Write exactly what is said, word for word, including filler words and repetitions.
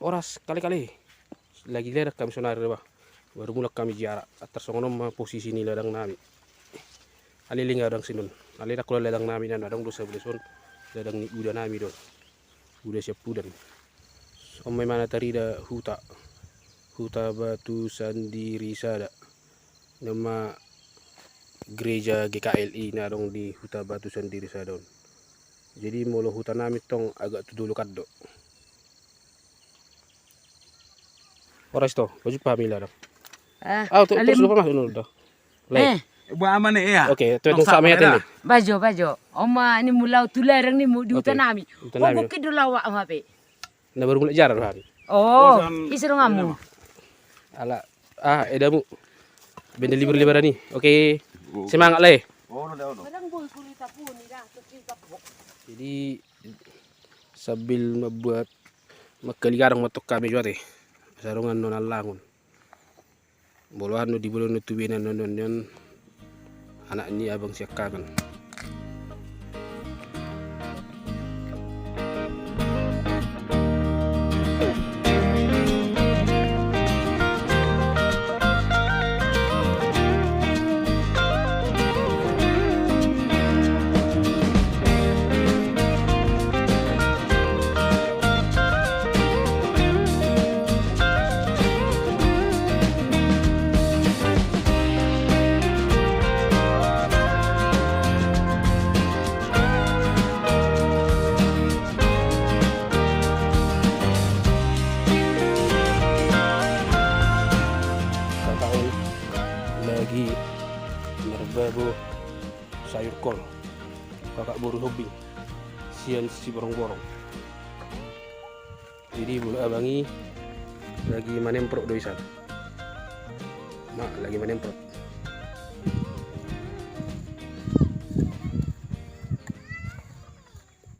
Horas kale-kale. Lagi ledak hami sonari, bah. Baru mulak hami ziarah. Antar songon on ma posisi ni ladang nami. Alai leleng adong sinon. Alai ndang holan ladang nami na adong do sabelah son. Ladang ni uda nami do. Uda Siampudan. On ma imana tarida huta. Huta Batu Sandiri Sada. Nama gereja G K L I na adong di Huta Batu Sandiri Sada on. Jadi molo huta nami tong agak tu dolok an do. Horas to, baju pahami ladang. Ah, ah, tu, alai terus lupa mah dulu dah. Lai. Eh. Buat aman nih ya. Oke, tu nong sama ya tadi. Bajo, bajo. Oma ni mulak tu ladang ni mu di huta nami. Huta nami. Bukit do lawak ma pe. Na baru mulak ziarah do hami. Oh, ise donganmu? Ala, ah, edamu. Benda libur lebaran i. Oke. Semangat, Le. Jadi, sambil membuat mangkali gadong ma tong hami jo ate. Sarongan non alangun. Molo aha do diboto ni tubena non, non, non, anak ni abang siangkangan. Kakak on lagi marbabo sayur kol. Kakak boru Hombing sian Siborongborong. Jadi molo abang i lagi manemprot do isan. Ma, lagi manemprot.